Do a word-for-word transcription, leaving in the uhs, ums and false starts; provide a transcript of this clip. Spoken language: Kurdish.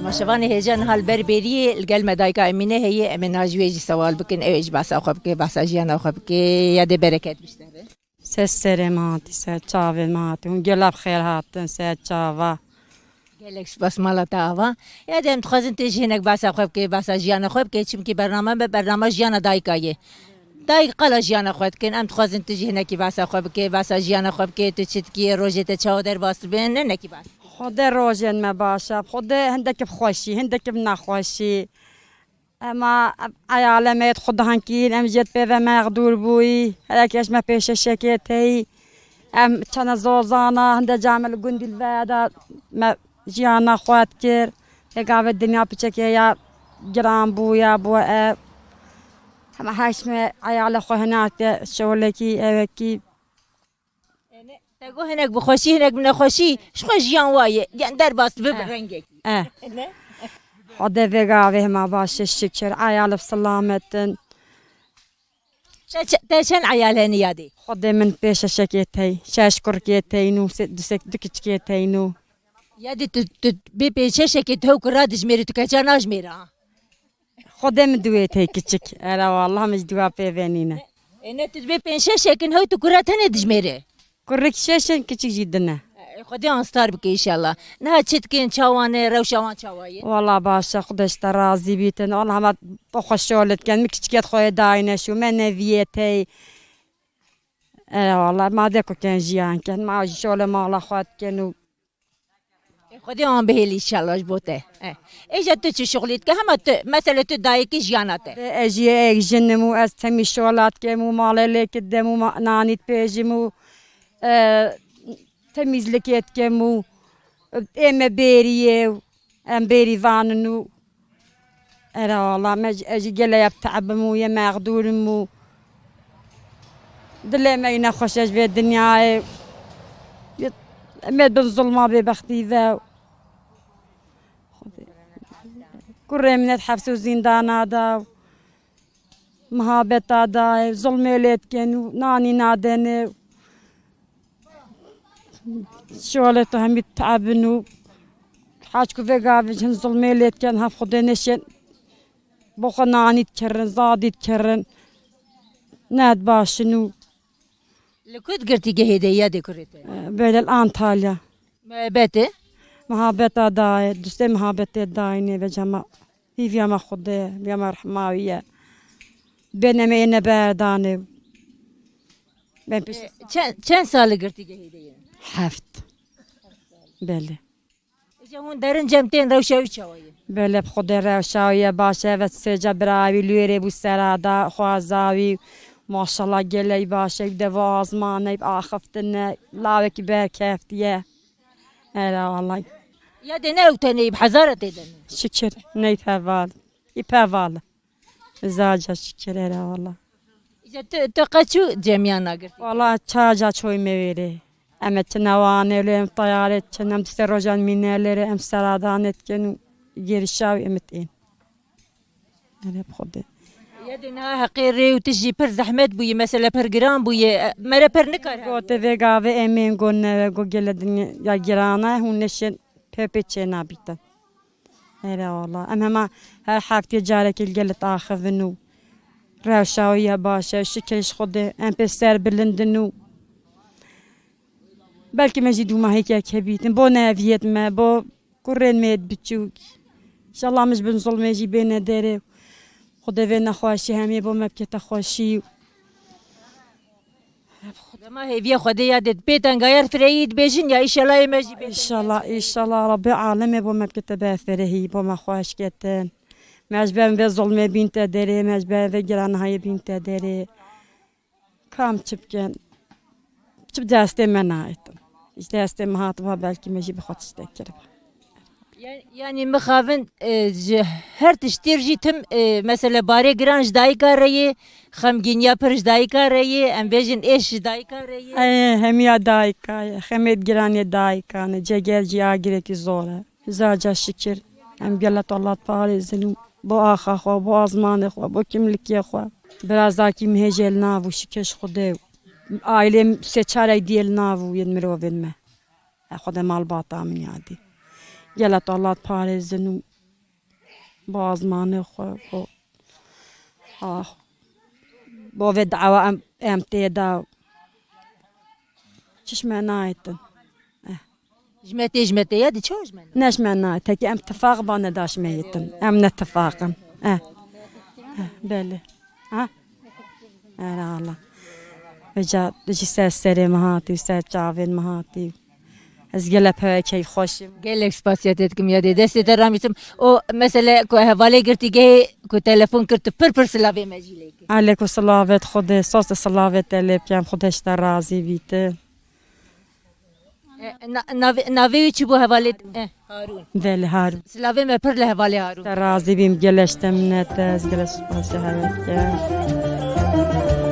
Maşevanê hêja niha li ber bêriyê li gel me dayika Emîne heye, em ê niha ji wê jî sewal bikin, ew ê jî behsa xwe bike, behsa jiyana xwe bike, ya dê bereket bişte be. Ser serê me hatî, ser çavê me hatî. Hûn gela bi xêr hatin, ser çava. Gelek spas mala te ava. Ya dê em dixwazin tu jî hinek behsa xwe bike, behsa jiyana xwe bike, çimkî bername me bernama jiyana dayika ye. Dayik qala jiyana xwe dikin, em dixwazin tu jî hinekî behsa xwe bike, behsa jiyana xwe bike, tu çi dikî, rojê te çawa derbas dibe, hinekî behs. Xwedê rojên me baş e, Xwedê hindekî bi xweşî, hindekî bi nexweşî. Ema eyale me yê di xwe dihankîn, em jê di pê ve mexdûr bûyî, herek ji me pêşeşekê teyî. Em çene zozana, hinde came li gundî li ve de me jiyana xwe dikir. Ê gavê dinya piçekê ya giran bû, ya bû ev. Hema her şime eyala xwe hinarte şolekî, evekî. Te got hinek bi xweşî, hinek bi nexweşî, ji xwe jiyan wa ye. Yan derbas dibe bi Eh. rengekî. Eh. Ne? Xwedê vê gavê hema baş e, şikir. Eyala bi selamet in. Te çe-, te çend eyal hene yadê? Xwedê min pêşeşekê tey, şeş kurkê tey nû, se-, du sek-, du kiçikê tey nû. Yadê tu, tu bê pêşeşekê tu hew kura dijmêrî, tu keça najmêre ha? Xwedê min duwê tey kiçik. Era wallah min ji duwa pê venîne. E, ne tu dibê pênc şeşekin hew tu kura tenê dijmêrê? Kurik şeşin, kiçik jî dine. E, Xwedê anstar bike înşallah. Niha çi dikin, çawa ne, rewşa wan çawa ye? Wala baş e, Xwedê ji te razî bîtin. Wala hema bo xwe şole dikin. Min kiçikê xwe yê dayîne şû, me neviyê tey. E, wala ma de ku ken jiyan ken, ma jî şole mala xwe dikin û E, Xwedê wan bihêlî înşallah ji bo te. E. Êja tu çi şixulî dike? Hema tu, mesela tu dayikî jiyana te. Ez jî ek jin im û ez temî şola dikim û malê lê kidim û ma-, nanî dipêjim û, e, temîzlikê dikim û ê me bêrî ye û em bêrîvan in û Era wala, me jî, ez jî gelek te'b im û yê mexdûr im û dilê me yî nexweş e ji vê dinyayê. Em ê bin zulma bêbextî ve. Kurê min ê di hefs û zîndana de û mihabeta de, zulmê lê dikin û nanî nadene. Şolê tu hemî te'b in û haç ku vê gavê jin zulmê lê dikin, hev Xwedê neşên bo xwe nanî dikirin, zadî dikirin. Ne baş in û Li ku di girtîgehê de ya dê kurê te? Böyle Antalya. Muhabbetê? Muhabbeta dayê, dustê muhabbetê dayînê ve cema. Hîviya me Xwedê, hîviya me rehma wî ye. Bêne me êne berdanê. Ben pişt E, çend, çend sal li girtîgehê de ye? Heft. Belê. Îja hûn derin cem tên rewşa wî çawa ye? Belê bi Xwedê rewşa wî ye baş e, ve sêca bira wî li wêrê bû sera da, xwaza wî. Maşallah gelek baş e, dev û azman e, axiftin e, lawekî berkeftiye. Era wala. Ya dê ne ew tenê bi hezara tê de ne? Şikir, neyt heval. Î peval. Zaca şikir era wala. Îja tu, tu qe çû cemiyana girtî? Wala çaca çoy me wêrê. Em ê çine Wanê lê em tayarê çin, em distê rojan mîne lêrê em seradanê dikin û gêrişa wî em ê tên. Erê bi Xwedê. Ya dê niha heqê rê û tişt jî pir zehmet bûye, mesele pir giran bûye. E, mere pir nikare. Gote vê gavê em ên got neve, got gele dinya girana, hûn neşên pê pê çê nabîtin. Erê wala. Em hema her heftê carekê li gele diaxivin û rewşa wî ya baş e, şikir ji Xwedê, em pê serbilind in û belkî me jî dûma hêkek hebîtin. Bo neviyêt me, bo kurên me yêt biçûk. Înşallah min ji bin zulmê jî bêne derê. Xwedê vê nexweşî hemê bo me bikete xweşî. Dema hêviya Xwedê ya dê pê tengayar fireyî dibêjin ya înşallah ê me jî bê. Înşallah, înşallah Rabbê alemê bo me bikete berfirehî, bo me xweş ketin. Me ji ber vê zulmê bînte derê, me ji ber vê giranahiyê bînte derê. Kam çi bikin? Çi bi destê me nayêtin. Ji destê me hatiba belkî me jî bi xwe tiştek kiriba. Ya-, yanî mixabin, e, ji her tiştî jî tim, e, mesele barê giran ji dayika re yê, xemgîniya pir ji dayika re yê, em bêjin êş ji dayika re yê. Ê, hemiya dayika ye. Xemêt giranê dayika ne. Ceger jî agirekî zor e. Zaca şikir. Em gelek Allah diparêzin û bo axa xwe, bo azmanê xwe, bo kimlikê xwe. Birazakî min hêjê li nav û şikir ji Xwedê. Ailê sê çarek diyê li nav û yên mirovên me. E, Xwedê malbata min yadî. Gelek Allah diparêzin û Bo azmanê xwe, bo, ah, bo vê dawa em, em tê de. Çi ji me nayêtin. Eh. Ji me tê, ji me tê ya, di çawa ji me nayê? Ne ji me nayê, tekî em tifaq ba ne da ji me yêtin. Em ne tifaq in. Eh. Eh, belê. Ha? Erala. Vêca ji ser serê min hatî, ser çavên min hatî. Ez gelek pere keyfxweş im. Gelek spasiya te dikim ya dê. Destê te ramîtim. O mesele ku hevalê girtî gehê ku telefon kir tu pir pir silavê me jî lê kir. Aleykum silavet Xwedê. Sos silavet te lê bikem. Xwedê ji te razî bîtin. E, na-, navê, navê wî çi bû hevalê? E, Harûn. Belê Harûn. Silavê me pir li hevalê Harûn. Te razî bîm, gelek ji te minnet e, ez gelek spasê hewe dikim.